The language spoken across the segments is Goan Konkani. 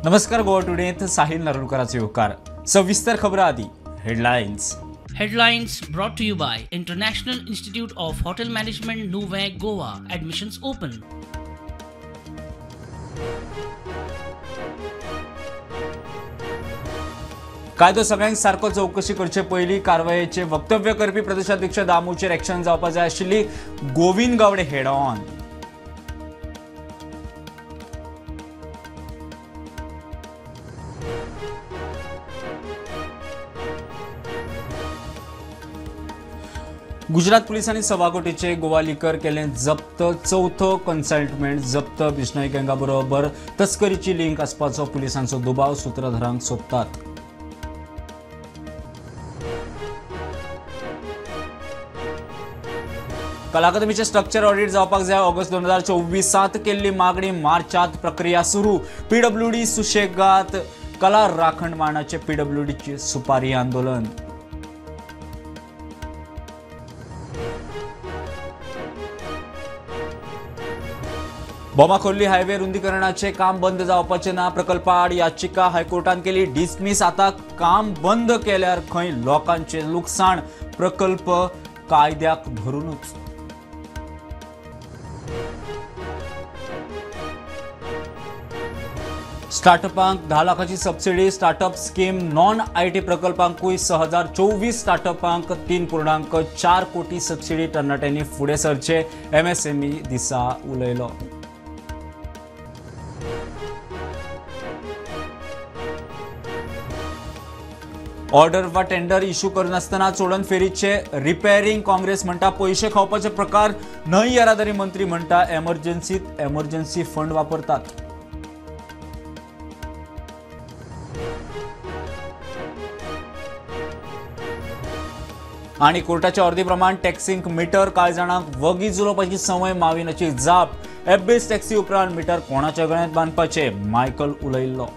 नमस्कार, गोवा टुडेंत साहिल नारुलकराचो येवकार. सविस्तर खबरां आदी headlines. Headlines brought to you by International Institute of Hotel Management, Nuvem, Goa. Admissions open. कायदो सगळ्यांक सारको चवकशी करचे पयलीं कारवायेचे वक्तव्य करपी प्रदेशाध्यक्ष दामूचेर एक्शन जावपा जाय आशिल्ली. Govind Gawde head on. Gujarat पुलिसांनी 1.25 कोटीचे गोवा लिकर केलें जप्त. चवथो कन्सल्टमेंट जप्त. बिश्नोई गँगा बरोबर तस्करीची लिंक आसपाचो पुलिसांचो दुबाव. सूत्रधारांक सोदतात. कला अकादमीचें स्ट्रक्चर ऑडिट जावपाक जाय. ऑगस्ट 2024 केल्ली मागणी मार्चांत प्रक्रिया सुरू. पीडब्ल्यूडी सुशेगात. कला राखण मानाचे पीडब्ल्यूडीची सुपारी आंदोलन. बोमाखोर्ली हायवे रुंदीकरणाचे काम बंद जावपाचें ना. प्रकल्पा आड याचिका हायकोर्टान केली डिसमीस. आतां काम बंद केल्यार खंय लोकांचें लुकसाण. प्रकल्प कायद्याक धरूनच. स्टार्टअपांक 10 लाखाची subsidy. Startup scheme non IT प्रकल्पांकूय 6024 स्टार्टअपांक 3.4 कोटी सबसिडी. तरणाट्यांनी फुडें सरचे. एमएसएमई दिसा उलयलो. ऑर्डर वा टेंडर इश्यू करनासतना चोडण फेरीचे रिपेरिंग. काँग्रेस म्हणटा पयशे खावपाचे प्रकार न्हय. येरादारी मंत्री म्हणटा एमर्जन्सीत एमर्जन्सी फंड वापरतात. आणि कोर्टाच्या अर्दी प्रमाण टॅक्सींक मिटर. कांय जाणांक वगी जुलोवपाची संवय. माविनाची जाप. एफबीस टॅक्सी उपरांत मिटर कोणाच्या गळ्यांत बांदपाचे. मायकल उलयल्लो.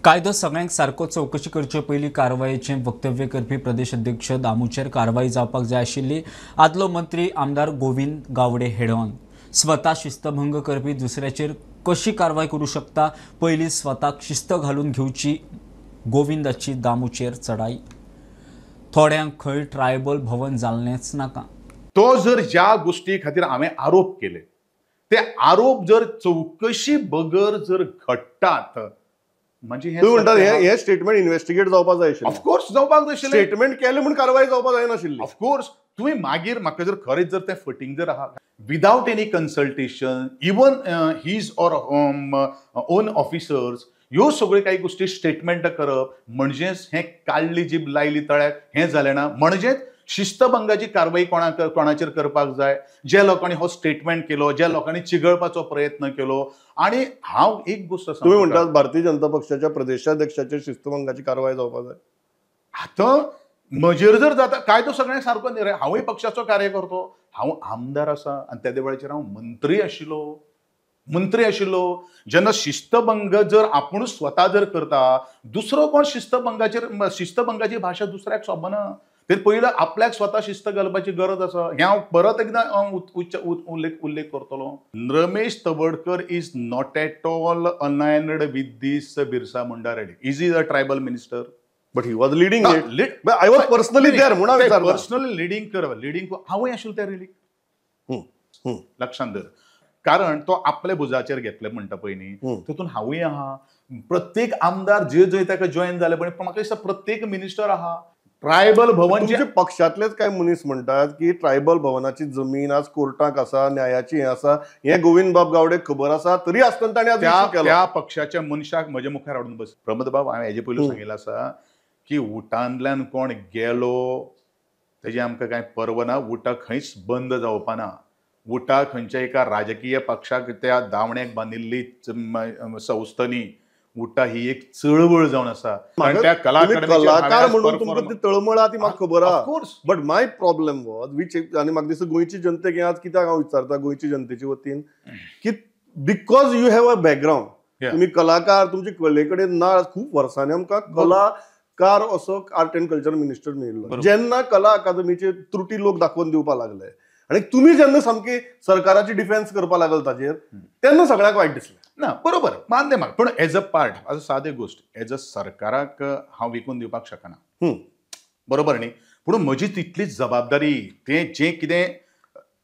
कायदो सगळ्यांक सारको चवकशी करचे पयलीं कारवायेचें वक्तव्य करपी प्रदेश अध्यक्ष दामूचेर कारवाय जावपाक जाय आशिल्ली. आदलो मंत्री आमदार गोविंद गावडे हेडॉन. स्वता शिस्तभंग करपी दुसऱ्याचेर कशी कारवाय करूं शकता? पयलीं स्वताक शिस्त घालून घेवची. गोविंदाची दामूचेर चढाई. थोड्यांक खंय ट्रायबल भवन जाल्लेंच नाका. तो जर ज्या गोष्टी खातीर हांवें आरोप केले ते आरोप जर चवकशी बगर जर घडटात म्हणजे हे स्टेटमेंट इन्व्हेस्टिगेट जावपाक जाय आशिल्लें. ऑफकोर्स जावपाक जाय आशिल्लें. स्टेटमेंट केलें म्हूण कारवाय जावपाक जायनाशिल्ली. ऑफकोर्स तुवें मागीर म्हाका जर खरेंच जर तें फटींग जर आहा without any consultation even his or own officers ह्यो सगळ्यो काही गोष्टी स्टेटमेंट करप म्हणजेच हें काडली जीब लायली तळ्याक हें जालें ना. म्हणजेच शिस्तभंगाची कारवाई कोणाचेर करपाक जाय. ज्या लोकांनी हो स्टेटमेंट केलो, ज्या लोकांनी चिगळपाचो प्रयत्न केलो. आणि हांव एक गोष्ट तुम्ही म्हणटात भारतीय जनता पक्षाच्या प्रदेशाध्यक्षाचेर शिस्तभंगाची कारवाय जावपाक जाय. आतां म्हजेर जर जाता कायदो सगळ्यांक सारको न्ही रे. हांवूय पक्षाचो कार्यकर्तो, हांव आमदार आसा आनी त्या वेळाचेर हांव मंत्री आशिल्लो. मंत्री आशिल्लो जेन्ना शिस्तभंग जर आपुणूच स्वता जर करता दुसरो कोण शिस्तभंगाचेर शिस्तभंगाची भाशा दुसऱ्याक सोबना. ते पयलीं आपल्याक स्वता शिस्त घालपाची गरज आसा. हें हांव परत एकदां उल्लेख करतलो. Ramesh Tawadkar is not at all aligned with this Birsa Munda rally. Is is a tribal minister but he was leading it. I was personally there म्हणून हांव विचारता. पर्सनली लिडींग कर लिडींग हांवूय आशिल्लो त्या रॅलीक. लक्षांत धर, कारण तो आपल्या भुजाचेर घेतले म्हणटा पळय न्ही, तितून हांवूय आहा. प्रत्येक आमदार जे जंय ताका जॉयन जाले पळय म्हाका दिसता प्रत्येक मिनिस्टर आहा. ट्रायबल भवन पक्षांतलेच काय मनीस म्हणटात की ट्रायबल भवनाची जमीन आज कोर्टाक आसा, न्यायाची हें आसा, हें गोविंद बाब गावडे खबर आसा तरी आसतना ताणें आज त्या पक्षाच्या मनशाक म्हज्या मुखार हाडून बस. प्रमोद बाब, हांवें हेजे पयलीं सांगिल्लें आसा की उटांतल्यान कोण गेलो तेजी आमकां कांय पर्व ना. उटा खंयच बंद जावपा ना. उटा खंयच्या एका राजकीय पक्षाक त्या दावण्याक बांदिल्ली संस्था न्ही. उटा ही एक चळवळ जावन आसा. कलाकार म्हणून तुमकां ती तळमळ आहा ती म्हाका खबर आहा. But my problem was which आनी म्हाका दिसता गोंयची जनतेक आज कित्याक हांव विचारता गोंयची जनतेचे वतीन की because you have a background, तुमी कलाकार, तुमचे कले कडेन ना खूब वर्सांनी आमकां कला कार असो आर्ट अँड कल्चर मिनिस्टर मेळिल्लो. जेन्ना कला अकादमीचे त्रुटी लोक दाखोवन दिवपाक लागले आनी तुमी जेन्ना सामकी सरकाराची डिफेन्स करपाक लागल ताजेर तेन्ना सगळ्यांक वायट दिसलें. ना बरोबर मान्य म्हाका, पूण एज अ पार्ट आतां सादी गोश्ट एज अ सरकाराक हांव विकून दिवपाक शकना, बरोबर न्ही, पूण म्हजी तितलीच जबाबदारी तें जें कितें.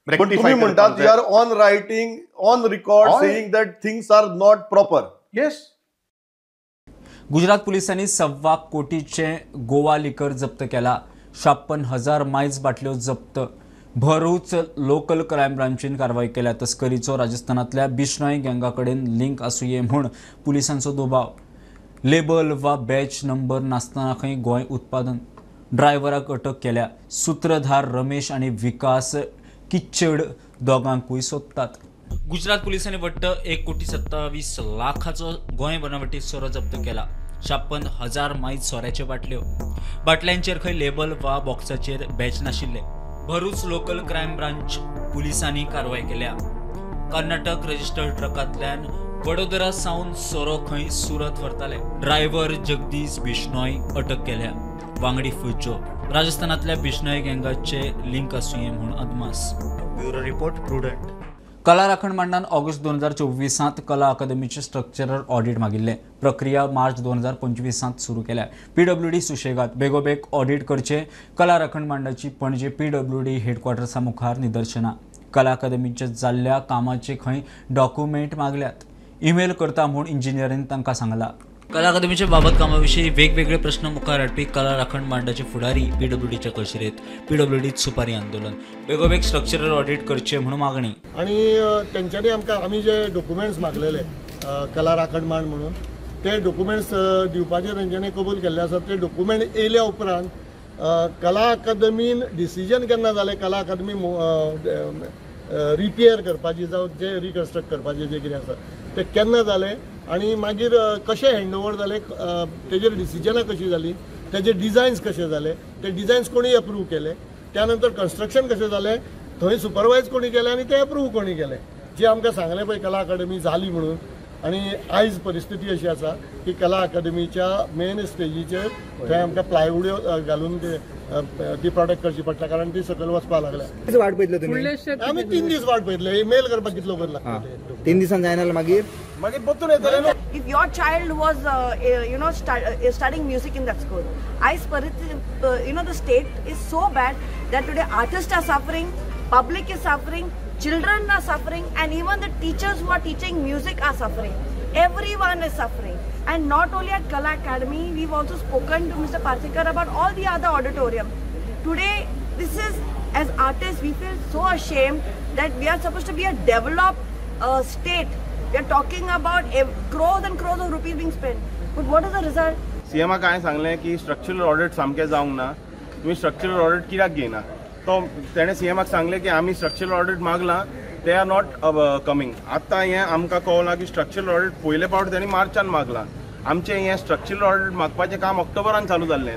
पण तुम्ही म्हणतात you are on writing on record saying that things are not proper. Yes. Gujarat पुलिसांनी 1.25 कोटीचे गोवा लिकर जप्त केला. 56,000 मायज बाटल्यो जप्त. भरूच लोकल क्रायम ब्रांचीन कारवाई केल्या. तस्करीचो राजस्थानांतल्या बिश्नोई गँगा कडेन लिंक आसुये म्हूण पुलिसांचो दुबाव. लेबल वा बॅच नंबर नासतना खंय गोंय उत्पादन. ड्रायव्हराक अटक केल्या. सूत्रधार रमेश आनी विकास किच्चड दोगांकूय सोदतात. गुजरात पुलिसांनी वट्ट 1,27,00,000 गोंय बनावटी सोरो जप्त केला. 56,000 मायज सोऱ्याच्यो बाटल्यो. बाटल्यांचेर खंय लेबल वा बॉक्साचेर बॅच नाशिल्ले. भरूच लोकल क्रायम ब्रांच पुलिसांनी कारवाई केल्या. कर्नाटक रजिस्टर्ड ट्रकांतल्यान वडोदरा सावन सोरो खंय सुरत व्हरताले. ड्रायव्हर जगदीश बिश्नोई अटक केल्या. वांगडी फुजो. राजस्थानांतल्या बिश्नोई गँगाचे लिंक आसुये म्हूण अदमास. Bureau report, Prudent. कला राखण मांडान ऑगस्ट 2024 कला अकादमीचे स्ट्रक्चरल ऑडिट मागिल्लें. प्रक्रिया मार्च 2025 सुरू केल्या. पीडब्ल्यूडी सुशेगाद बेगोबेग ऑडिट करचे. कला राखण मांडाची पणजे पीडब्ल्यूडी हेडक्वॉर्टर्सा मुखार निदर्शनां. कला अकादमीचे जाल्ल्या कामाचे खंय डॉक्युमेंट मागल्यात. ईमेल करता म्हूण इंजिनियरीन तांकां सांगला. कला अकादमीच्या बाबत कामाविशीं वेगवेगळे प्रश्न मुखार हाडपी कला राखण मांडाचे फुडारी पीडब्ल्यूडीच्या कचेरेत. पीडब्ल्यूडीत सुपारी आंदोलन. बेगोबेग स्ट्रक्चरल ऑडिट करचे म्हणून मागणी. आनी तेंच्यांनी आमकां आमी जे डॉक्युमेंट्स मागलेले कला राखण मांड म्हणून ते डॉक्युमेंट्स दिवपाचे तेंच्यांनी कबूल केल्ले आसात. ते डॉक्युमेंट येयल्या उपरांत कला अकादमीन डिसिजन केन्ना जालें कला अकादमी रिपेयर करपाची जावं जे रिकन्स्ट्रक्ट करपाचें जें कितें आसा तें केन्ना जालें आनी मागीर कशें हँडओवर जालें, तेजेर डिसिजनां कशीं जालीं, तेजे डिजायन्स कशे जाले, ते डिजायन्स कोणी अप्रूव केले, त्यानंतर कन्स्ट्रक्शन कशें जालें, थंय सुपरवायज कोणी केलें आनी ते अप्रूव कोणी केलें. जे आमकां सांगलें पळय कला अकादमी जाली म्हणून, आनी आयज परिस्थिती अशी आसा की कला अकादमीच्या मेन स्टेजीचेर थंय आमकां प्लायवुड्यो घालून ती प्रोटेक्ट करची पडटा, कारण ती सकयल वचपाक लागल्या. वाट पळयतले तुमी? आमी 3 दीस वाट पळयतले. ईमेल करपाक कितलो वगत लागता? 3 दिसान जायना जाल्यार मागीर मागीर परतून येतले न्हू. If your child was studying music in that school, आयज परिस्थिती the state is so bad that today artists are suffering, public is suffering, children are suffering, and even the teachers who are teaching music are suffering. Everyone is suffering. And not only at Kala Academy, we've also spoken to Mr. Parsekar about all the other auditorium. Today, this is, as artists, we feel so ashamed that we are supposed to be a developed state. We are talking about crores and crores of rupees being spent. But what is the result? CM काय सांगलें की स्ट्रक्चरल ऑडिट सामकें जावंक ना, तुमी स्ट्रक्चरल ऑडिट कित्याक घेयना? तो तेणें सीएमाक सांगलें की आमी स्ट्रक्चरल ऑडिट मागलां, they are not coming. आतां हें आमकां कळना की स्ट्रक्चरल ऑडिट पयले फावट तेणी मार्चान मागलां. आमचें हें स्ट्रक्चरल ऑडिट मागपाचें काम ऑक्टोबरान चालू जाल्लें.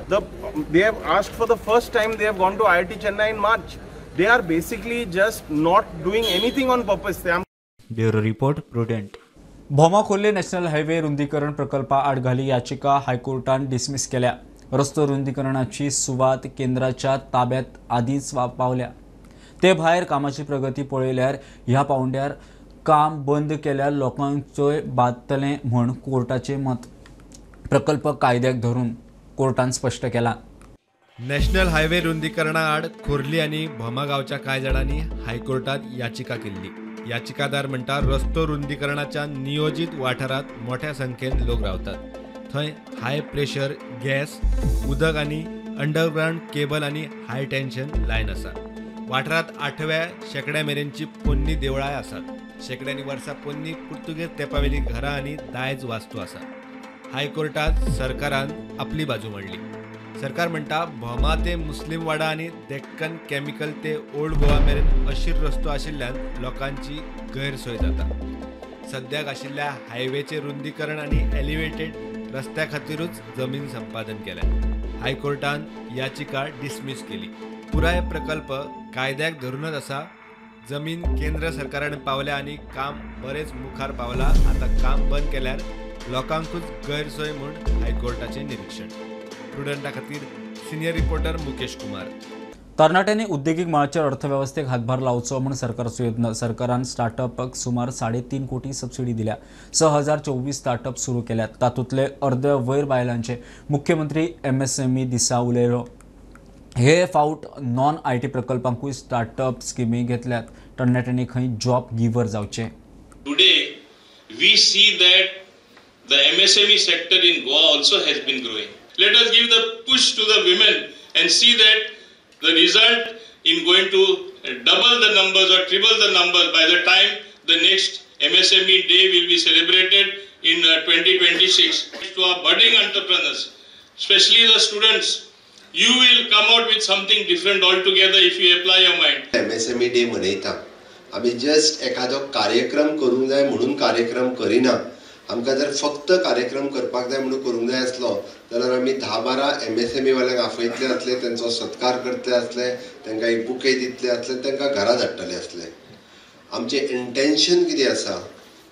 They have asked for the first time, they have gone to IIT Chennai in March. They are basically just not doing anything on purpose. Bureau report, Prudent. Bhoma Khorle national highway रुंदीकरण प्रकल्पा आड घाली याचिका हायकोर्टान डिसमिस केल्या. रस्तो रुंदीकरणाची सुवात केंद्राच्या ताब्यात आदींच पावल्या. ते भायर कामाची प्रगती पळयल्यार ह्या पावंड्यार काम बंद केल्यार लोकांचोय बादतलें म्हूण कोर्टाचें मत. प्रकल्प कायद्याक धरून कोर्टान स्पश्ट केला. नॅशनल हायवे रुंदीकरणा आड खोर्ली आनी भोमा गांवच्या कांय जाणांनी हायकोर्टात याचिका केल्ली. याचिकादार म्हणटा रस्तो रुंदीकरणाच्या नियोजीत वाठारांत मोठ्या संख्येन लोक रावतात. थंय हाय प्रेशर गॅस, उदक आनी अंडरग्रावंड केबल आनी हाय टेन्शन लायन आसा. वाठारांत 8व्या शेंकड्या मेरेनची पोन्नी देवळांय आसात. शेंकड्यांनी वर्सां पोन्नी पुर्तुगेज तेंपावेली घरां आनी दायज वास्तू आसा. हायकोर्टात सरकारान आपली बाजू मांडली. सरकार म्हणटा भोमा ते मुस्लीम वाडा आनी डेक्कन केमिकल ते ओल्ड गोवा मेरेन अशीर रस्तो आशिल्ल्यान लोकांची गैरसोय जाता. सद्याक आशिल्ल्या हायवेचें रुंदीकरण आनी एलिवेटेड रस्त्या खातीरूच जमीन संपादन केल्या. हायकोर्टान याचिका डिसमीस केली. पुराय प्रकल्प कायद्याक धरूनच आसा. जमीन केंद्र सरकारान पावल्या आनी काम बरेंच मुखार पावला. आतां काम बंद केल्यार लोकांकूच गैरसोय म्हूण हायकोर्टाचें निरीक्षण. प्रुडंटा खातीर सिनियर रिपोर्टर मुकेश कुमार. तरणाट्यांनी उद्देगीक मळाचेर अर्थवेवस्थेक हातभार लावचो म्हूण सरकाराचो यत्न. सरकारान स्टार्टअपाक सुमार 3.5 कोटी सबसिडी दिल्या. 6024 स्टार्टअप सुरू केल्यात. तातूंतले अर्दे वयर बायलांचे. मुख्यमंत्री MSME दिसा उलयलो. हे फावट नॉन IT प्रकल्पांकूय स्टार्टअप स्किमी घेतल्यात. तरणाट्यांनी खंय जॉब गिवर जावचे. Today we see that the MSME sector in Goa also has been growing. Let us give the push to the women and see that the result in going to double the numbers or triple the numbers by the time the next MSME day will be celebrated in 2026. To our budding entrepreneurs, especially the students, you will come out with something different altogether if you apply your mind. MSME day मनयता आमी जस्ट एखादो कार्यक्रम करूंक जाय म्हणून कार्यक्रम करिना. आमकां जर फक्त कार्यक्रम करपाक जाय म्हणून करूंक जाय आसलो जाल्यार आमी 10-12 MSME वाल्यांक आपयतले आसले, तेंचो सत्कार करतले आसले, तांकां एक बुके दितले आसले, तांकां घरा धाडटले आसले. आमचें इंटेन्शन कितें आसा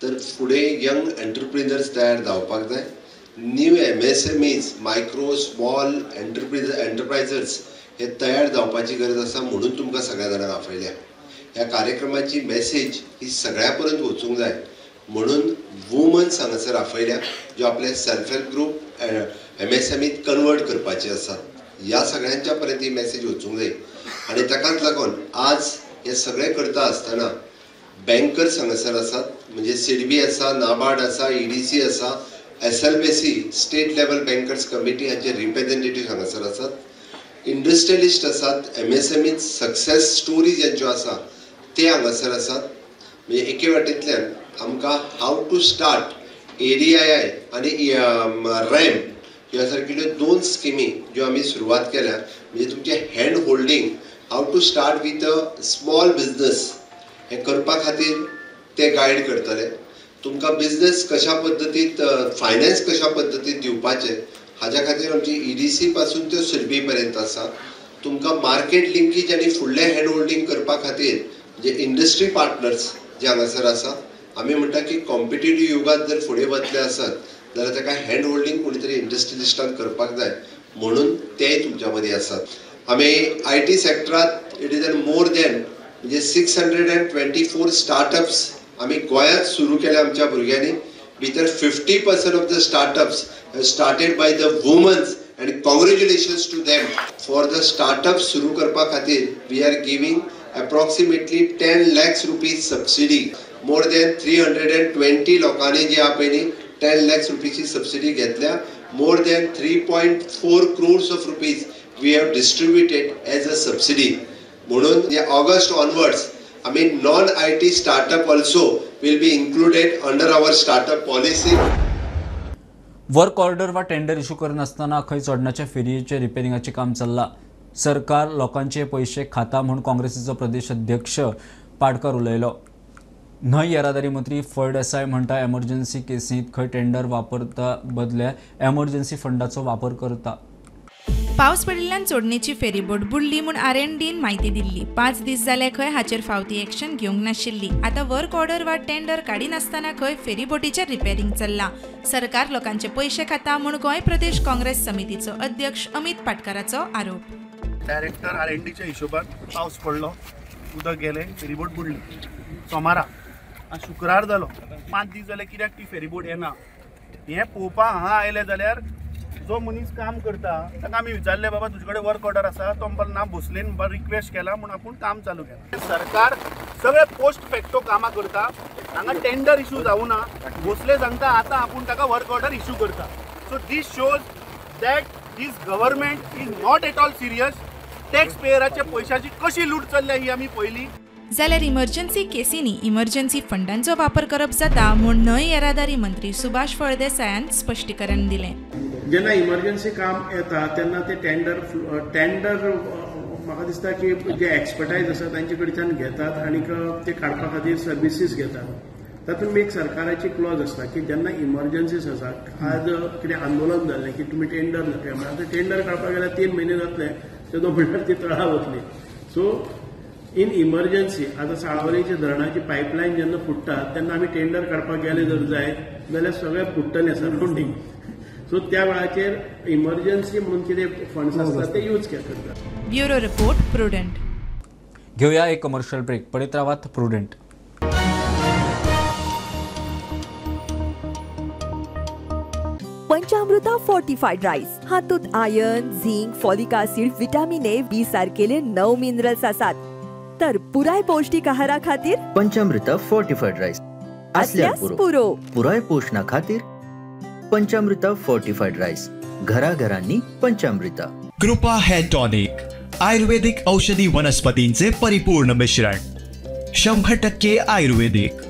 तर फुडें यंग एंटरप्रिनर्स तयार जावपाक जाय. New MSMEs, micro small enterprises हे तयार जावपाची गरज आसा म्हणून तुमकां सगळ्या जाणांक आपयल्या. ह्या कार्यक्रमाची मॅसेज ही सगळ्या पर्यंत वचूंक जाय म्हणून वुमन्स हांगासर आपयल्या ज्यो आपले सेल्फ हेल्प ग्रूप MSMEत कन्वर्ट करपाचे आसात. ह्या सगळ्यांच्या पर्यंत ही मॅसेज वचूंक जाय आनी ताकाच लागून आज हे सगळें करता आसतना बँकर्स हांगासर आसात, म्हणजे सिडबी आसा, नाबार्ड आसा, EDC आसा, SLBC state level bankers committee हांचे रिप्रेझेंटेटिव्ह हांगासर आसात, इंडस्ट्रियलिस्ट आसात, MSME success story ज्यांच्यो आसा ते हांगासर आसात. म्हणजे एके वाटेंतल्यान आमकां how to start ADII आनी रॅम्प ह्या सारकिल्ल्यो 2 स्किमी ज्यो आमी सुरवात केल्या, म्हणजे तुमचें hand holding how to start with a small business हें करपा खातीर ते गायड करतले. तुमकां बिजनेस कशा पद्दतीत फायनान्स कशा पद्दतीत दिवपाचें हाज्या खातीर आमची EDC पासून त्यो सिडबी पर्यंत आसा. तुमकां मार्केट लिंकेज आनी फुडलें हँड होल्डींग करपा खातीर जे इंडस्ट्री पार्टनर्स जे हांगासर आसा, आमी म्हणटा की कॉम्पिटेटीव युगांत जर फुडें वतले आसत जाल्यार ताका हँड होल्डींग कोणी तरी इंडस्ट्रियलिस्टान करपाक जाय म्हणून तेय तुमच्या मदीं आसात. आमी IT सेक्टरांत it is an more than म्हणजे 624 स्टार्टअप्स आमी गोंयांत सुरू केल्या आमच्या भुरग्यांनी. भितर 50% of the startups started by the womens and congratulations to them for the startup सुरू करपा खातीर we are giving approximately 10 lakhs rupees subsidy. More than 320 लोकांनी जी आहा पळय न्ही 10 lakhs रुपीची सबसिडी घेतल्या. More than 3.4 crores of rupees we have distributed as a subsidy. म्हणून ऑगस्ट ऑनवर्ड्स आमी non IT startup also will be included under our startup policy. Work order वा टेंडर इश्यू करनासतना खंय चोडणाच्या फेरयेचें रिपेरिंगाचें काम चल्लां. सरकार लोकांचे पयशे खाता म्हूण काँग्रेसीचो प्रदेश अध्यक्ष पाडकर उलयलो. न्हंय येरादारी मंत्री फळदेसाय म्हणटा एमर्जन्सी केसींत खंय टेंडर वापरता बदले एमर्जन्सी फंडाचो वापर करता. पावस पडिल्ल्यान चोडणेची फेरीबोट बुडली म्हूण RNDन म्हायती दिल्ली. 5 दीस जाले खंय हाचेर फावती एक्शन घेवंक नाशिल्ली. आतां वर्क ऑर्डर वा टेंडर काडिनासतना खंय फेरीबोटीचेर रिपेरींग चल्लां. सरकार लोकांचे पयशे खाता म्हूण गोंय प्रदेश काँग्रेस समितीचो अध्यक्ष अमित पाटकाराचो आरोप. डायरेक्टर RNDच्या हिशोबान पावस पडलो, उदक गेलें, फेरीबोट बुडली. सोमारा शुक्रार जालो, 5 दीस जाले कित्याक ती फेरीबोट येना हें पळोवपाक हांगा आयलें जाल्यार जो मनीस काम करता ताका आमी विचारलें, बाबा तुजे कडेन वर्क ऑर्डर आसा? तो म्हणपाक ना, भोसलेन रिक्वेस्ट केला म्हूण आपूण काम चालू केलां. सरकार सगळे पोस्ट फॅक्टो कामां करता, हांगा टेंडर इशू जावना. भोसले सांगता आतां आपूण ताका वर्क ऑर्डर इशू करता. So this shows that this government is not at all serious. Tax पेयराच्या पयशाची कशी लूट चल्ल्या ही आमी पळयली. जाल्यार इमर्जन्सी केसींनी इमर्जन्सी फंडांचो वापर करप जाता म्हूण न्हंय येरादारी मंत्री सुभाष फळदेसायान स्पश्टीकरण दिलें. जेन्ना इमर्जन्सी काम येता तेन्ना ते टेंडर म्हाका दिसता की जे एक्सपर्टायज आसा तांचे कडच्यान घेतात आनी ते काडपा खातीर सर्विसीस घेतात. तातूंत एक सरकाराची क्लॉज आसता की जेन्ना इमर्जन्सीस आसा, आज कितें आंदोलन जालें की तुमी टेंडर जातले म्हणल्यार आतां टेंडर काडपाक गेल्यार 3 म्हयने जातले, तेदो म्हणल्यार ती तळा वतली. सो इन इमर्जन्सी आतां साळावलीच्या धरणाची पायपलायन जेन्ना फुट्टा तेन्ना आमी टेंडर काडपाक गेले जर जाय जाल्यार सगळें फुट्टलें सरावंडींग. सो त्या वेळाचेर इमर्जन्सी म्हणून कितें फंड्स आसता ते यूज करतात. Bureau report, Prudent. घेऊया एक कमर्शियल ब्रेक. पळयत रावात प्रुडंट. पंचामृता फोर्टिफाईड राईस हातूंत iron, zinc, folic acid, vitamin A, B सारकेले 9 मिनरल्स आसात. तर पुराय पौष्टिक आहारा खातीर पंचामृता फोर्टिफाईड राईस असल्यास पुरो. पुराय पोषणा खातीर पंचामृता फोर्टिफाईड राईस, घराघरांनी पंचामृता. कृपा हेअर टॉनिक, आयुर्वेदिक औषधी वनस्पतींचे परिपूर्ण मिश्रण, 100% आयुर्वेदिक.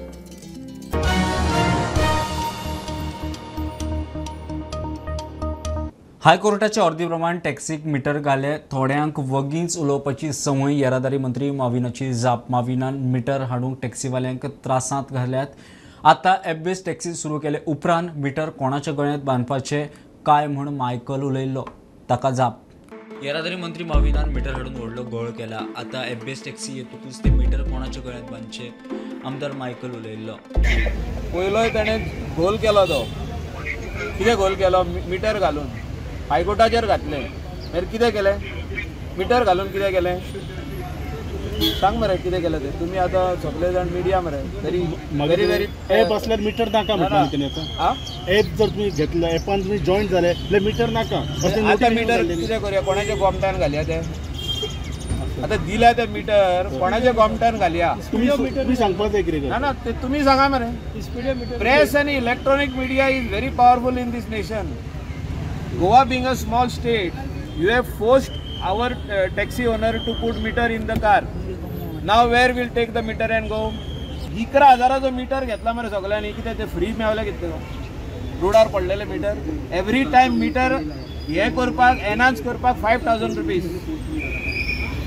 हायकोर्टाच्या अर्दी प्रमाण टॅक्सीक मिटर घाले थोड्यांक वगीच उलोवपाची संवय. येरादारी मंत्री माविनाची जाप. माविनान मिटर हाडूंक टॅक्सीवाल्यांक त्रासांत घाल्यात. आतां एप-बेस्ड टॅक्सी सुरू केले उपरांत मिटर कोणाच्या गळ्यांत बांदपाचें काय म्हूण मायकल उलयल्लो, ताका जाप. येरादारी मंत्री माविनान मिटर हाडून व्हडलो घोळ केला. आतां एप-बेस्ड टॅक्सी येतकूच ते मिटर कोणाच्या गळ्यांत बांदचें, आमदार मायकल उलयल्लो. पयलोय ताणें घोल केलो, तो कितें घोल केलो, मिटर घालून हायकोर्टाचेर घातलें. मागीर कितें केलें, मिटर घालून कितें केलें सांग मरे, कितें केलें तें. तुमी आतां सगळे जाण मिडिया मरे, तरी व्हेरी व्हेरी एप असल्यार मिटर नाका म्हणटा तेणी. आतां एप जर तुमी घेतलो, एपान तुमी जॉईन जाले जाल्यार मिटर नाका. आतां मिटर कितें करुया, कोणाच्या गोमटान घालया तें? आतां दिल्या तें मिटर कोणाच्या गोमटान घालया? तुमी सांगपाक जाय कितें. ना ना, ते तुमी सांगा मरे. प्रेस आनी electronic media is very powerful in this nation. Goa being a small state, you have forced our taxi owner to put meter in the car. Now where will take the meter and go? 11,000 meter घेतला मरे सगळ्यांनी. कितें ते फ्री मेवले कितें रोडार पडलेले मिटर? एवरी टायम मिटर हे करपाक, एनहान्स करपाक 5,000 रुपीज.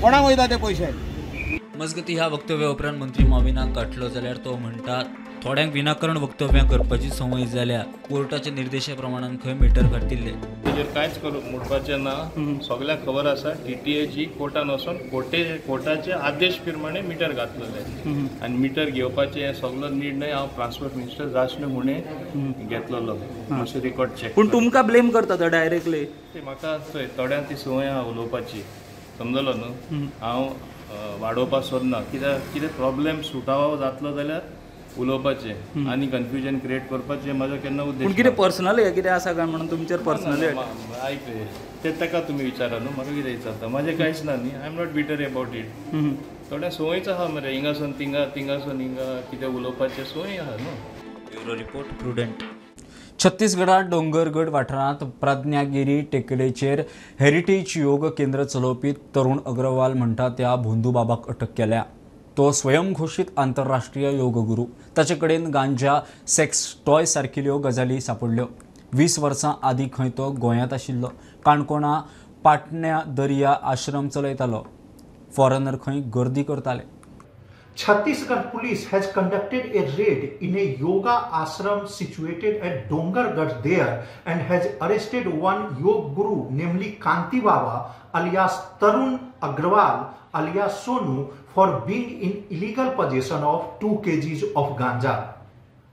कोणाक वयता ते पयशे? मजगती ह्या वक्तव्या उपरांत मंत्री माविनाक गाठलो जाल्यार तो म्हणटा थोड्यांक विनाकारण वक्तव्यां करपाची संवय जाल्या. कोर्टाच्या निर्देशा प्रमाणान खंय मिटर घातिल्ले. तेजेर कांयच करूंक म्हणपाचें ना. सगळ्यांक खबर आसा टीटीएची कोर्टान वचून कोर्टाचे आदेश प्रमाणे मिटर घातलेले आनी मिटर घेवपाचें हें सगळो निर्णय हांव ट्रान्सपोर्ट मिनिस्टर राजन हुणे घेतलेलो. मातशें रिकॉर्ड चॅक. पूण तुमकां ब्लेम करता तो डायरेक्टली? म्हाका चोय थोड्यांक ती संवय आहा उलोवपाची, समजलो न्हू. हांव वाडोवपाक सोदना, कित्याक कितें प्रॉब्लेम सुटावो जातलो जाल्यार उलोवपाचें आनी कन्फ्युजन क्रिएट करपाचें म्हाजो केन्ना उद्देश. पूण कितें पर्सनल हें कितें आसा काय म्हणून तुमचेर पर्सनली? आयक तें ताका तुमी विचारा न्हू, म्हाका कितें विचारता? म्हाजें कांयच ना न्ही. I am not bitter about it. थोड्या संवयच आहा मरे, हिंगासून तिंगा, तिंगासून हिंगा कितें उलोवपाचें संवय आहा न्हू. Bureau report, Prudent. छत्तीसगडात डोंगरगड वाठारांत प्रज्ञागिरी टेकडेचेर हेरिटेज योग केंद्र चलोवपी तरुण अग्रवाल म्हणटा त्या भोंदू बाबाक अटक केल्या. तो स्वयंघोषित आंतरराष्ट्रीय योगगुरू. ताचे कडेन गांजा, सेक्स टॉय सारकिल्ल्यो गजाली सापडल्यो. 20 वर्सां आदीं खंय तो गोंयांत आशिल्लो. काणकोणा पाटण्या दर्या आश्रम चलयतालो. फॉरेनर खंय गर्दी करताले. Chhattisgarh police has conducted a raid in a yoga ashram situated at Dongargarh there and has arrested one yoga guru, namely Kanti Baba alias Tarun Agrawal alias Sonu, for being in illegal possession of 2 kgs of ganja.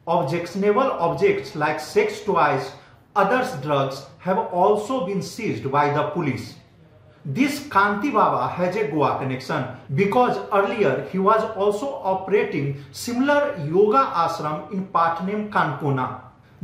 Objectionable objects like sex toys, others drugs have also been seized by the police. This Kanti Baba has a Goa connection because earlier he was also operating similar yoga ashram in Patnem, Kankona.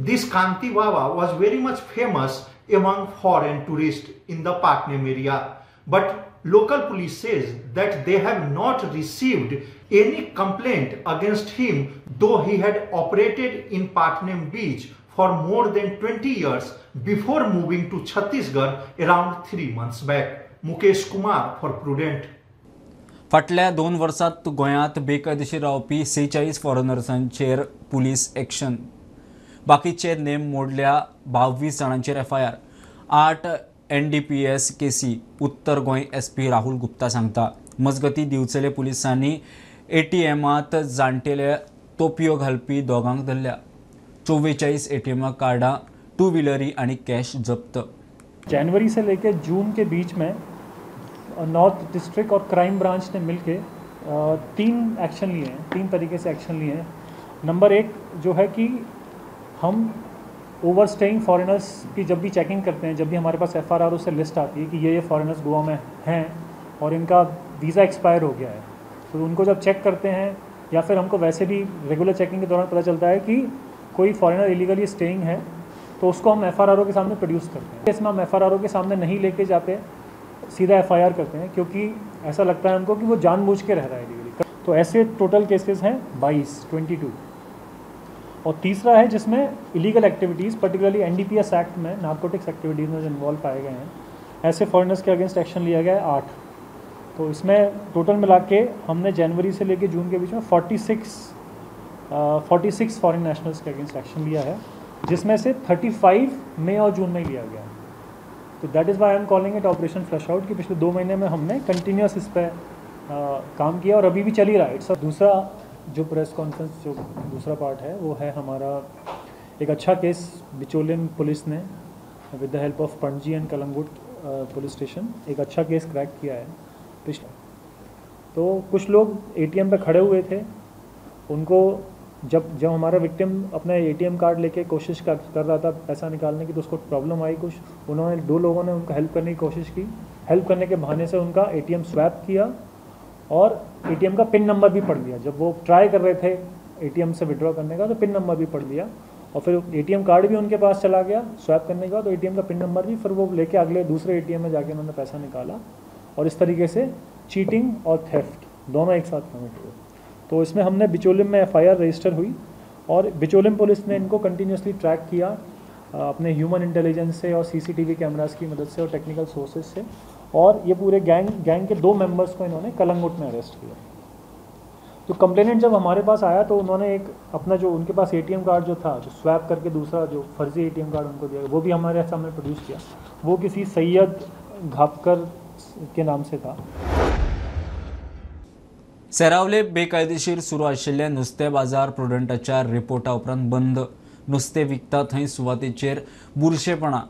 This Kanti Baba was very much famous among foreign tourists in the Patnem area. But local police says that they have not received any complaint against him, though he had operated in Patnem beach for more than 20 years before moving to Chhattisgarh around 3 months back. Mukesh Kumar for Prudent. फाटल्या 2 वर्सांत गोंयांत बेकायदेशीर रावपी 46 फॉरेनर्सांचेर पुलीस एक्शन. बाकीचे नेम मोडल्या 22 जाणांचेर एफआयआर. 8 NDPS केसी उत्तर गोंय SP Rahul Gupta सांगता. मजगती दिवचले पुलिसांनी एटीएमांत जाणटेले तोपयो घालपी दोगांक धरल्या. 44 एटीएम कार्डां, टू व्हीलरी आनी कॅश जप्त. जनवरी से लेकर जून के बीच में नॉर्थ डिस्ट्रिक्ट और क्राइम ब्रांच ने मिलके 3 एक्शन लिए हैं, 3 तरीके से एक्शन लिए हैं। नंबर 1 जो है कि हम ओवर स्टेइंग फॉरेनर्स की जब भी चेकिंग करते हैं, जब भी हमारे पास एफआरआर से लिस्ट आती है कि ये फॉरेनर्स गोवा में हैं और इनका वीज़ा एक्सपायर हो गया है, तो उनको जब चेक करते हैं या फिर हमको वैसे भी रेगुलर चेकिंग के दौरान पता चलता है कि कोई फॉरेनर इलीगली स्टेइंग है, तो उसको हम एफआरआरओ के सामने प्रोड्यूस करते हैं। इसमें हम एफआरआरओ के सामने नहीं लेके जाते, सीधा एफआईआर करते हैं, क्योंकि ऐसा लगता है हमको कि वो जानबूझ के रह रहा है इलीगली। तो ऐसे टोटल केसेस हैं 22। और तीसरा है जिसमें illegal activities, particularly NDPS act में नारकोटिक्स एक्टिविटीज़ में जो इन्वॉल्व पाए गए हैं, ऐसे फॉरेनर्स के अगेंस्ट एक्शन लिया गया है 8। तो इसमें टोटल मिला के हमने जनवरी से लेके जून के बीच में 46 foreign nationals K against action लिया है, जिसमें से 35 मई और जून में ही लिया गया है। तो that is why I am calling it operation flush out, कि पिछले 2 महीने में हमने कंटिन्यूस इस पर काम किया और अभी भी चल ही रहा है। It's दूसरा जो प्रेस कॉन्फ्रेंस जो दूसरा पार्ट है वो है हमारा एक अच्छा केस बिचोलिम पुलिस ने with the help of Panaji and Calangute police station एक अच्छा केस क्रैक किया है पिछले। तो कुछ लोग एटीएम पे खड़े हुए थे, उनको जब जब हमारा विक्टिम अपना एटीएम कार्ड लेके कोशिश कर रहा था पैसा निकालने की, तो उसको प्रॉब्लम आई कुछ। उन्होंने 2 लोगों ने उनको हेल्प करने की कोशिश की, हेल्प करने के बहाने से उनका एटीएम स्वैप किया और एटीएम का पिन नंबर भी पढ़ लिया। जब वो ट्राई कर रहे थे एटीएम से विड्रॉ करने का, तो पिन नंबर भी पढ़ लिया और फिर एटीएम कार्ड भी उनके पास चला गया स्वैप करने के बाद, तो एटीएम का पिन नंबर भी फिर वो लेके अगले दूसरे एटीएम में जाके उन्होंने पैसा निकाला। और इस तरीके से चीटिंग और थेफ्ट दोनों एक साथ कमिट हुए। तो इसमें हमने बिचोलिम में एफआईआर रजिस्टर हुई और बिचोलिम पुलिस ने इनको कंटिन्यूसली ट्रैक किया अपने ह्यूमन इंटेलिजेंस से और सीसीटीवी कैमरास की मदद से और टेक्निकल सोर्सेज से, और ये पूरे गैंग के 2 मेंबर्स को इन्होंने कलंगुट में अरेस्ट किया। तो कंप्लेनेंट जब हमारे पास आया तो उन्होंने एक अपना जो उनके पास एटीएम कार्ड जो था, जो स्वैप करके दूसरा जो फर्जी एटीएम कार्ड उनको दिया, वो भी हमारे सामने प्रोड्यूस किया। वो किसी सैयद घापकर के नाम से था। सेरावले बेकायदेशीर सुरू आशिल्ले नुस्तें बाजार प्रुडंटाच्या रिपोर्टा उपरांत बंद। नुस्तें विकता थंय सुवातेचेर बुरशेपणां,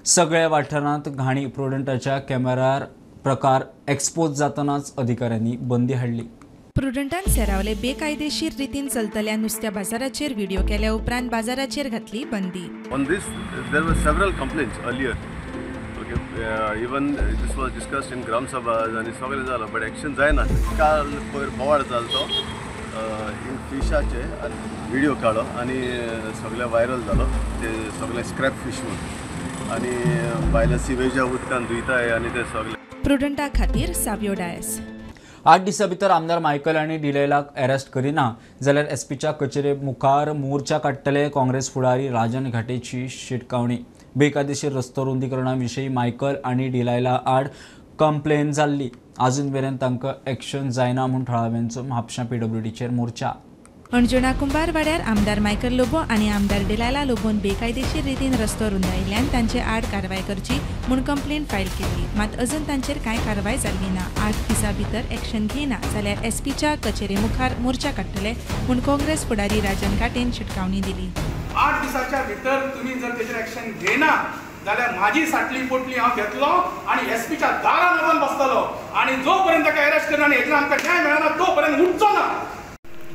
सगळ्या वाठारांत घाणी। प्रुडंटाच्या कॅमेरार प्रकार एक्सपोज जातनाच अधिकाऱ्यांनी बंदी हाडली। प्रुडंटान सेरावले बेकायदेशीर रितीन चलतल्या नुस्त्या बाजाराचेर व्हिडिओ केल्या उपरांत बाजाराचेर घातली बंदी। On this there were several complaints earlier. Okay, even this was discussed in Gram Sabha आनी सगळें जालां, बट एक्शन जायना। काल पयर बोवाळ जालो तो इन फिशाचे व्हिडिओ काडलो आनी सगळें व्हायरल जालो, ते सगळें स्क्रॅप फिश म्हणून आनी भायल्या सिवेजा उदकान धुयताय आनी ते सगळे। प्रुडंटा खातीर सावियो डायस। 8 दिसां भितर आमदार मायकल आनी डिलायलाक अरेस्ट करिना जाल्यार एसपीच्या कचेरे मुखार मोर्चा काडटले। काँग्रेस फुडारी राजन घाटेची शिटकावणी। बेकायदेशीर रस्तो रुंदीकरणा विशीं मायकल आनी डिलायला आड कंप्लेन जाल्ली, आजून मेरेन तांकां एक्शन जायना म्हूण थळाव्यांचो म्हापशां पीडब्ल्यूडीचेर मोर्चा। अणजुणा कुंभारवाड्यार आमदार मायकल लोबो आनी आमदार डिलायला लोबोन बेकायदेशीर रितीन रस्तो रुंदायिल्ल्यान तांचे आड कारवाय करची म्हूण कंप्लेन फायल केल्ली, मात अजून तांचेर कांय कारवाय जाल्ली ना। 8 दिसां भितर एक्शन घेयना जाल्यार एसपीच्या कचेरे मुखार मोर्चा काडटले म्हूण काँग्रेस फुडारी राजन घाटेन शिटकावणी दिली। 8 दिसाच्या भितर तुमी जर तेचेर एक्शन घेयना जाल्यार म्हाजी साटली पोटली हांव घेतलो आनी एसपीच्या दारान वचून बसतलो आनी जो पर्यंत ताका अरेस्ट करना आनी हेजेर आमकां न्याय मेळना तो पर्यंत उठचो ना।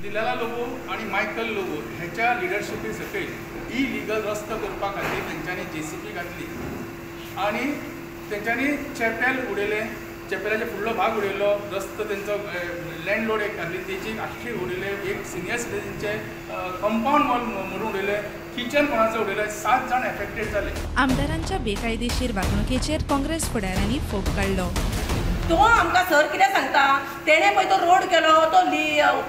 डिलायला लोबो आनी मायकल लोबो हेच्या लिडरशिपी सकयल इलिगल रस्तो करपा खातीर तेंच्यांनी जेसीबी घातली आनी तेंच्यांनी चेपेल उडयलें, चेपेलाचे फुडलो भाग उडयलो, रस्तो तेंचो लँडलोड एक घातली तेजी आख्खी उडयले, एक सिनियर सिटीजनचे कंपावंड वॉल मोडून उडयले, किचन कोणाचें उडयलें, 7 जाण एफेक्टेड जाले। आमदारांच्या बेकायदेशीर वागणुकेचेर काँग्रेस फुडाऱ्यांनी फोग काडलो। तो आमकां सर कितें सांगता, तेणें पळय तो रोड केलो तो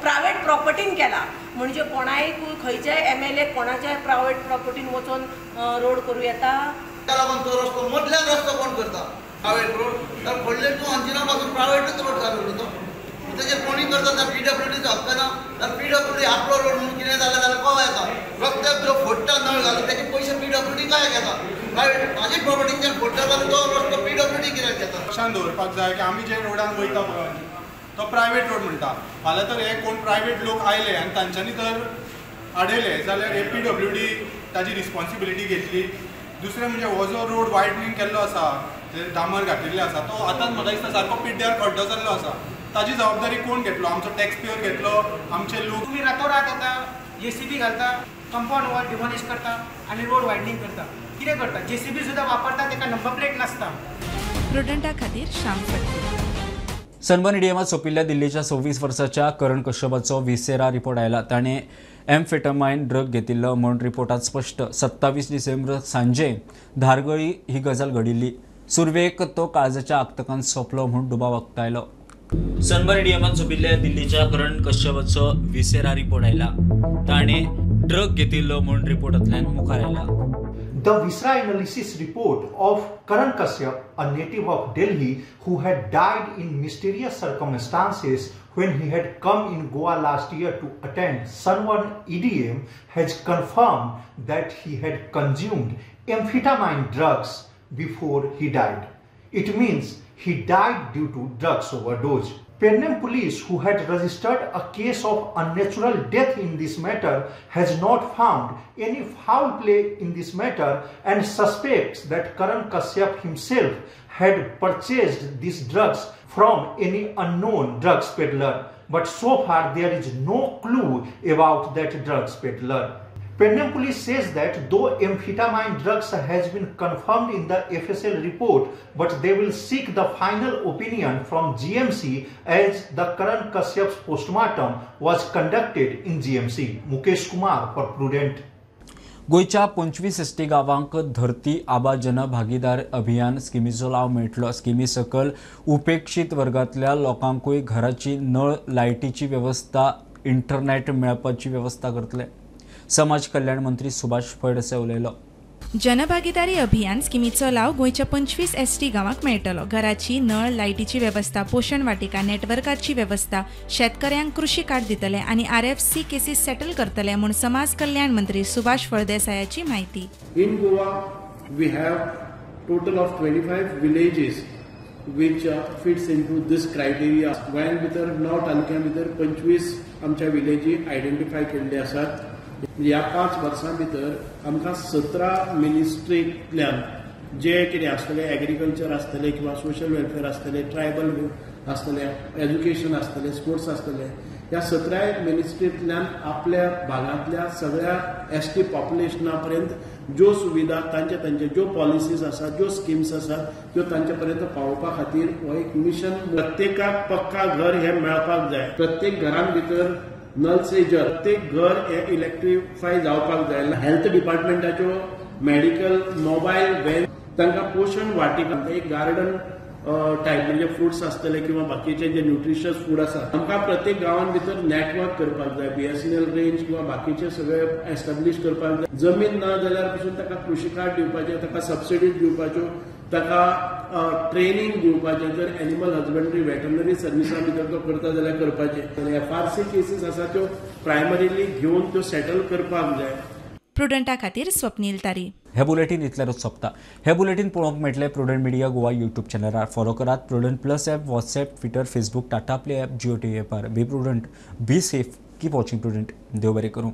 प्रायवेट प्रॉपर्टीन केला, म्हणजे कोणायकूय खंयच्याय एमएलए कोणाच्याय प्रायवेट प्रॉपर्टीन वचून रोड करूं येता। ताका लागून तो रस्तो मदल्यान रस्तो कोण करता प्रायवेट रोड, तर व्हडले तूं अंजिना पासून प्रायवेटूच रोड चालू तो तेजेर कोणी करता तर पीडब्ल्यूडीचो हक्क ना, तर पीडब्ल्यूडी आपलो रोड म्हणून कितें जालें जाल्यार कोवा येता, रस्त्याक जो फोडटा नळ घालून तेजे पयशे पीडब्ल्यूडी काय घेता, प्रायवेट म्हाजी प्रॉपर्टीच्यान फोडटा जाल्यार तो रस्तो पीडब्ल्यूडी कित्याक घेता। लक्षान दवरपाक जाय की आमी जे रोडान वयता पळय तो प्रायवेट रोड म्हणटा, फाल्यां तर हे कोण प्रायवेट लोक आयले आनी तांच्यांनी जर आडयले जाल्यार हे पीडब्ल्यूडी ताजी रिस्पॉन्सिबिलिटी घेतली। दुसरें म्हणजे हो जो रोड वायडनींग केल्लो आसा, डामर घातिल्ले आसा, तो आतांच म्हाका दिसता सारको पिड्ड्यार खड्डो जाल्लो आसा, ताजी जबाबदारी कोण घेतलो? आमचो टॅक्स पेयर घेतलो, आमचे लोक। तुमी रातोरात येता जेसीबी घालता, कंपाउंड वॉल डिमॉलिश करता आनी रोड वायडनींग करता. कितें करता, जेसीबी सुद्दां वापरता, ताका नंबर प्लेट नासता. प्रुडंटा खातीर श्याम फडके. सनबर्न ईडीएमात सोंपिल्ल्या दिल्लीच्या 26 वर्साच्या करण कश्यपाचो विसेरा रिपोर्ट आयला. ताणें एम्फेटामायन ड्रग घेतिल्लो म्हूण रिपोर्टात स्पश्ट. 27 डिसेंबर सांजे धारगळी ही गजाल घडिल्ली. सुरवेक तो काळजाच्या आक्तकान सोंपलो म्हूण दुबाव उक्तायलो. सनबर्न ईडीएमात सोंपिल्ल्या दिल्लीच्या करण कश्यपाचो विसेरा रिपोर्ट आयला. ताणें ड्रग घेतिल्लो म्हूण रिपोर्टांतल्यान मुखार आयला. The viscera analysis report of Karan Kashyap, a native of Delhi who had died in mysterious circumstances when he had come in Goa last year to attend Sunburn EDM, has confirmed that he had consumed amphetamine drugs before he died. It means he died due to drugs overdose. Pernem police, who had registered a case of unnatural death in this matter, has not found any foul play in this matter and suspects that Karan Kashyap himself had purchased these drugs from any unknown drugs peddler. But so far there is no clue about that drugs peddler. Pernem police says that though amphetamine drugs has been confirmed in the FSL report, but they will seek the final opinion from GMC as the Karan Kashyap's postmortem was conducted in GMC. Mukesh Kumar for Prudent. गोंयच्या 25 एसटी गांवांक धरती आबा जन भागीदार अभियान स्किमीचो लाव मेळटलो. स्किमी सकल उपेक्षीत वर्गांतल्या लोकांकूय घराची नळ, लायटीची वेवस्था, इंटरनेट मेळपाची वेवस्था करतले. समाज कल्याण मंत्री सुभाष फळदेसाय उलयलो. जनभागीदारी अभियान स्किमीचो लाव गोंयच्या 25 एसटी गांवांक मेळटलो. घराची नळ, लायटीची वेवस्था, पोशण वाटिका, नेटवर्काची वेवस्था, शेतकऱ्यांक कृषी कार्ड दितले आनी आरएफसी केसीस सेटल करतले म्हूण समाज कल्याण मंत्री सुभाष फळदेसायाची म्हायती. In Goa we have total of 25 villages which fits into this criteria. गोंयांत भितर 9 तालुक्यां भितर 25 आमच्या विलेजी आयडेंटिफाय केल्ले आसात. ह्या 5 वर्सां भितर आमकां 17 मिनिस्ट्रींतल्यान जे कितें आसतलें, एग्रीकल्चर आसतलें किंवा सोशल वेलफेअर आसतलें, ट्रायबल आसतलें, एज्युकेशन आसतलें, स्पोर्ट्स आसतलें, ह्या 17 मिनिस्ट्रींतल्यान आपल्या भागांतल्या सगळ्या एस टी पॉप्युलेशना पर्यंत ज्यो सुविधा तांचे तांचे ज्यो पॉलिसीज आसात, ज्यो स्किम्स आसात त्यो तांचे पर्यंत पावोवपा खातीर हो एक मिशन. प्रत्येकाक पक्का घर हें मेळपाक जाय, प्रत्येक घरां भितर नल से जल, प्रत्येक घर हे इलेक्ट्रिफाय जावपाक जाय. हेल्थ डिपार्टमेंटाच्यो मेडिकल मोबायल व्हॅन, तांकां पोशण वाटिका, एक गार्डन टायप म्हणजे फ्रुट्स आसतले किंवा बाकीचे जे न्यूट्रिशियस फूड आसा. आमकां प्रत्येक गांवां भितर नेटवर्क करपाक जाय, बीएसएनएल रेंज किंवा बाकीचे सगळे एस्टाब्लीश करपाक जाय. जमीन ना जाल्यार पसून ताका कृषी कार्ड दिवपाचें, ताका सबसिडीज दिवपाच्यो, ताका ट्रेनिंग दिवपाचें. जर एनिमल हजबंडरी वेटरनरी सर्विसा भितर तो करता जाल्यार करपाचें. एफआरसी केसीस आसा त्यो प्रायमरीली घेवन त्यो सेटल करपाक जाय. प्रुडंटा खातीर स्वप्नील तारी. हे बुलेटीन इतल्यारूच सोंपता. हे बुलेटीन पळोवंक मेळटलें प्रुडंट मिडिया गोवा यूट्यूब चॅनलार. फॉलो करात Prudent plus app, WhatsApp, Twitter, Facebook, Tata Play app, Jio TV ॲपार. Be prudent, be safe, keep watching Prudent. देव बरें करूं.